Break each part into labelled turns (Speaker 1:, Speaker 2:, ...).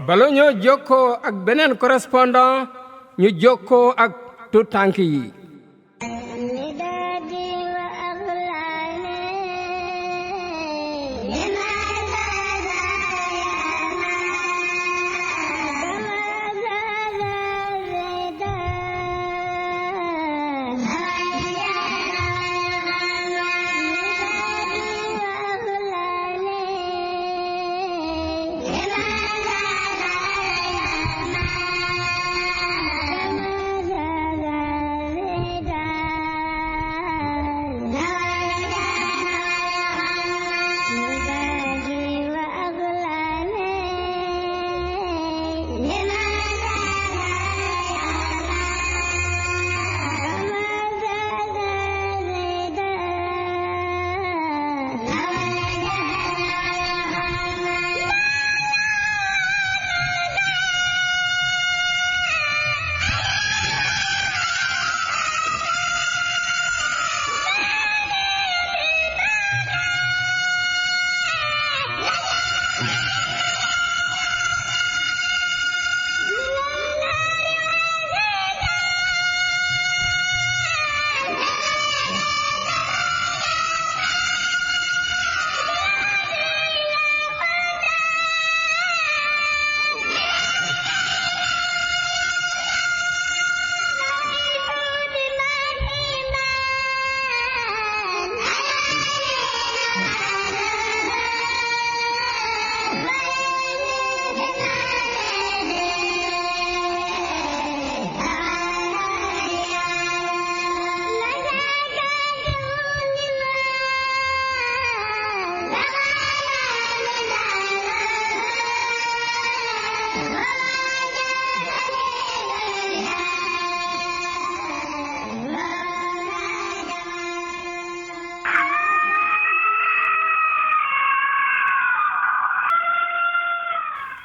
Speaker 1: bala ñoo jokkoo ak beneen correspondant ñu jokkoo ak tout tànk yi.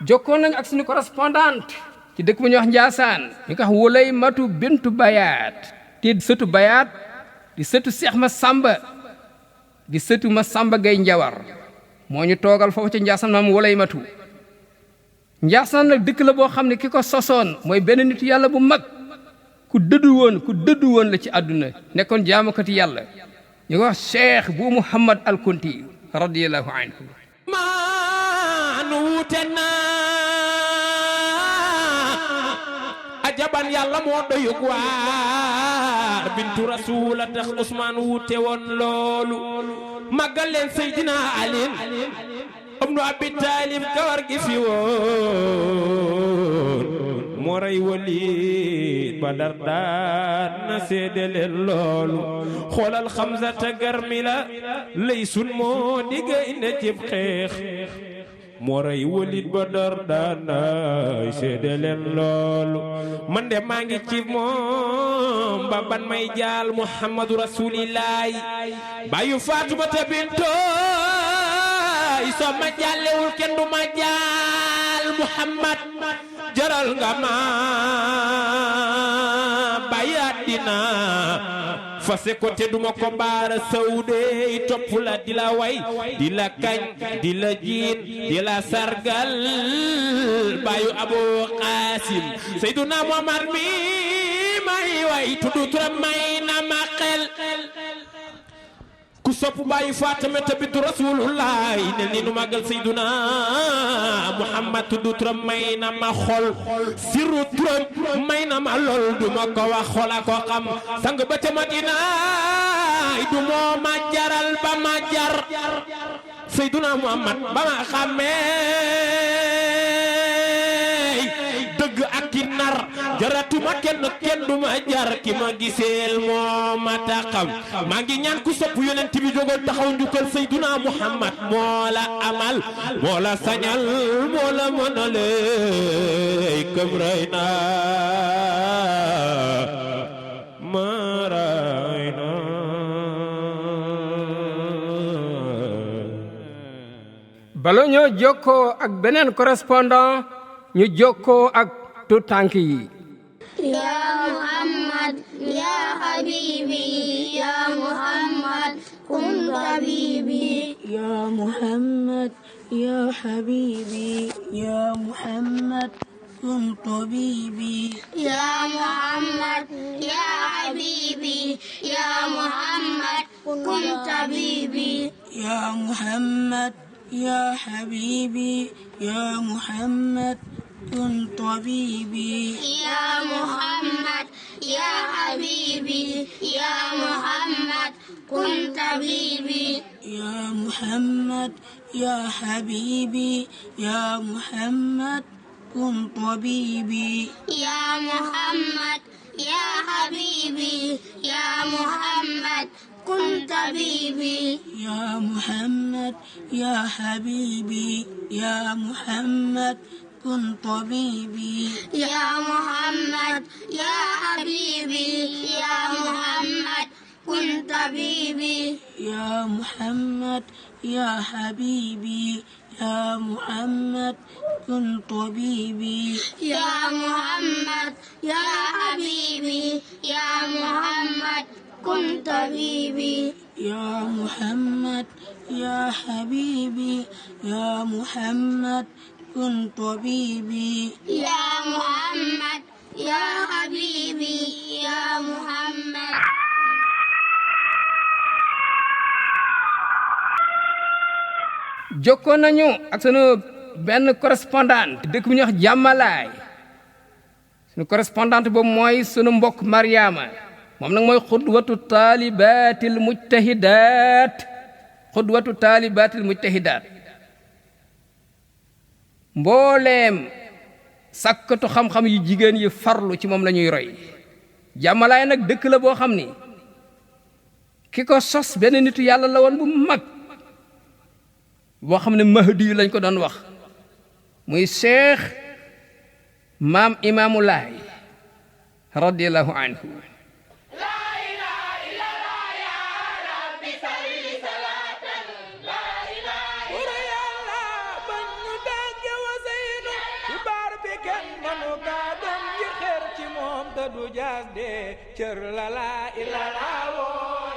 Speaker 1: jokkoon nañ ak suñu correspondante ci dëkk bu ñuy wax Njaasaan ñu ko wax Wulaymatu bintu Bayaat di sëtu Bayaat di sëtu Seex Masamba di sëtu Masamba Gay Njawar moo ñu toogal foofu ci Njaasaan maam Wulaymatu. Njaasaan nag dëkk la boo xam ne ki ko sosoon mooy benn nitu yàlla bu mag ku dëddu woon la ci àdduna nekkoon jaamukati yàlla ñu ko wax Cheikh bu Muhammad al Kunti radiyallahu anhu.
Speaker 2: ajaban yàlla moo doyug waar bintu rasuula tax Usmaan wuute woon loolu màggal leen Seydina Ali ibnu Abi Taalib kawar gi fi woon moo rey Waliid Badar daan na seede leen loolu xoolal Xamsata garmi la lay sun moo digga inde cib xeex moo rey Waliid Badar daan na seede leen loolu man de maa ngi ci moom ba ban may jaal Muhammadu Rasuulillaahi bayu Faatumata bintooy soo ma jàllewul kenn du ma jaal Muhammad jaral nga ma bàyyi àddina fase ko te duma ko baara sawde topp la di la way di la kañ di la jiin di la sargal bayu Abu Qasim Seyduna Muhammad mi may way tuddu turam may na ma xel ku sopp bayu Faatimata bintu Rasulullah ne ni nu magal Seyduna Muhammad tuddu turam may na ma xol siru turam may na ma lool duma ko wax xola ko xam sang ba ca Madina du moo ma jaral ba ma jar Seyduna Muhammad ba ma xàmmee dëgg ak ki nar jaratuma kenn du ma jar ki ma giseel moo ma taxam maa ngi ñaan ku sopp yonent bi jógal taxaw njukkal Seyduna Muhammad moo la amal moo la sañal moo la mënale këm ray na ma ray na
Speaker 1: bala ñoo jokkoo ak beneen correspondant ñu jokkoo ak tout tànk yi.
Speaker 3: Ya Muhammad ya habibi ya Muhammad kun tabibi
Speaker 4: ya Muhammad يا حبيبي يا محمد كن طبيبي
Speaker 3: يا محمد يا حبيبي يا محمد كن طبيبي
Speaker 4: يا محمد يا حبيبي يا محمد كن طبيبي
Speaker 3: يا محمد يا حبيبي يا محمد كن طبيبي
Speaker 4: يا محمد يا حبيبي يا محمد كن طبيبي
Speaker 3: يا محمد يا حبيبي يا محمد كن طبيبي
Speaker 4: يا محمد يا حبيبي يا محمد كن طبيبي
Speaker 3: يا محمد يا حبيبي يا محمد كن طبيبي
Speaker 4: يا محمد يا حبيبي يا محمد كن طبيبي
Speaker 3: يا محمد يا حبيبي يا محمد كن طبيبي
Speaker 4: يا محمد يا حبيبي يا محمد كن طبيبي
Speaker 3: يا محمد يا حبيبي يا محمد
Speaker 1: jokkoon nañu ak sunu benn correspondant dëkk bu ñuy wax jàmmalaay sunu correspondante boobu mooy sunu mbokk Mariama moom nag mooy xudwatu taalibatil mujtahidaat xudwatu taalibatil mujtahidaat mbooleem sàkkatu xam-xam yu jigéen yi farlu ci moom la ñuy roy jàmmalaay nag dëkk la boo xam ni ki ko sos benn nitu yàlla la woon bu mag boo xam ne mahdi yu lañ ko doon wax muy cheikh maam imaamu laay radiallahu anhu
Speaker 2: du jaas de cër la la ilala wo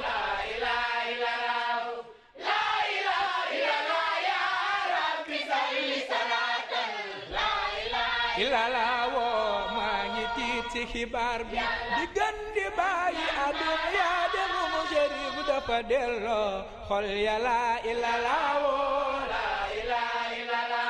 Speaker 2: la ilaha illallah la ilaha illallah ya rabbi salli salatan la ilaha illallah wo maa ngi tiit ci xibaar bi di gën di bàyyi adduna dem mu sharif dafa delloo xol ya la illallah wo la ilaha illallah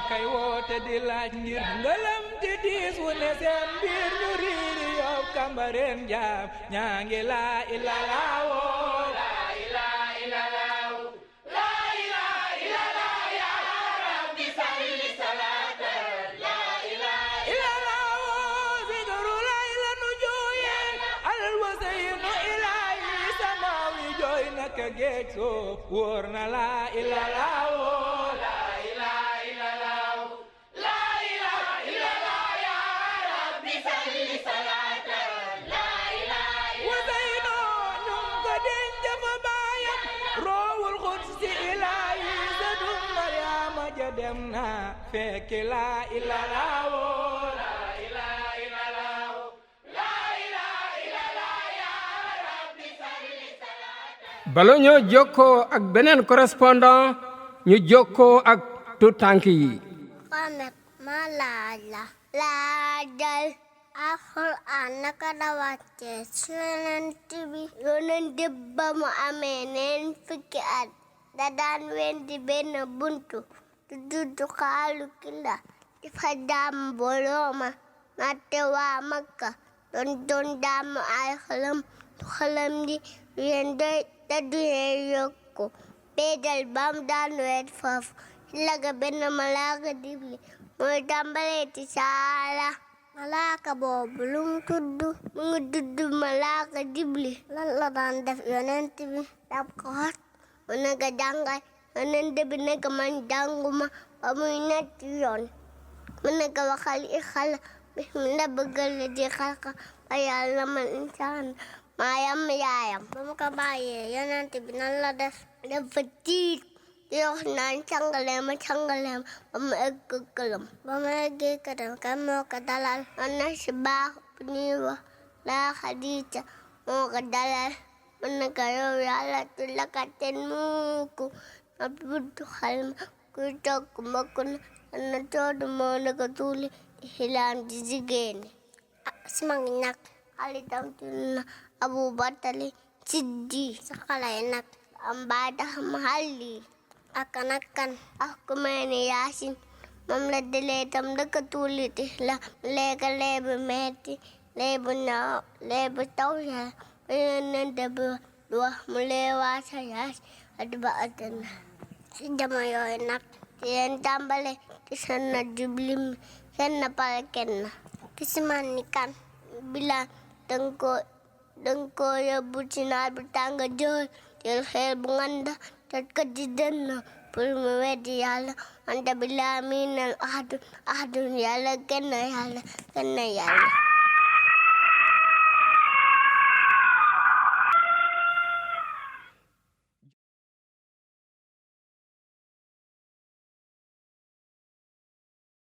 Speaker 2: kay woote di laaj ngir ngalam di diis wu ne seen biir ñu riiri yow kambareen jaam ñaa ngi laa illallah woo laa ilaha illallah laa ilaha illallah ya rabbi salli salatan laa ilaha illallah woo sigaru lay la nu jooye alal wasayinu ilahi samaawi jooy naka géej soo wóor na laa illallah woo dem na fekk la illallah la ilaha illallah la ilaha illallah ya rabbi salli salatan
Speaker 1: bala ñoo jokkoo ak beneen correspondant ñu jokkoo ak tuutànk yi
Speaker 3: Muhammad ma laaj la laajal alxuraan naka la wàcce ci yonent ba mu amee neen fukki at da daan wendi benn buntu tuddu xaalu kinda di fa daam borooma natte waa Makka doon daam ay xalam di yen doy da duye yokku beedal bam daan weet foofu laga benn malaaka dibli mooy tàmbalee ti saala malaaka boobu lu mu tudd mu ngi tudd malaaka dibli lan la daan def yonent bi dab ko xot mu nega jàngal yonent bi nega man jànguma ba muy ñetti yoon mu nega waxal i xala bismillah bëggal la di xalqa ba yàlla man insaan maayam yaayam ba mu ko bàyyee yonent bi nan la def dafa tiit di wax naan cangaleem ba mu egg këram ba mu eggee këram kan moo ko dalal man na si baax bu ñuy wax la Xadiija moo ko dalal mën na ko yow Yàlla du la katten mukk na buddu xalma kuy togg mbokk na toodu moo na ko tuuli xilaam di jigéen sama ngi nag xalitam tunna Abu Batali Siddi sa xalay nag am baay tax ma xalli akanakan ku mel ni Yaasin moom la delee tam dëkk tuuliti la leega leebu metti leebu naaw leebu taw ya ba yonente bi wax mu leewaa sa yaas at ba atana si jama yooyu nag ci leen tàmbale ci sanna jublim kenn pal kenn ki si man ni kan bilaan danga ko yóbbu ci naaj bu tàng jër jël xeer bu nganda toj ko ci dënn pour mu weddi Yàlla wante bilaa miinal ahadun Yàlla kenn Yàlla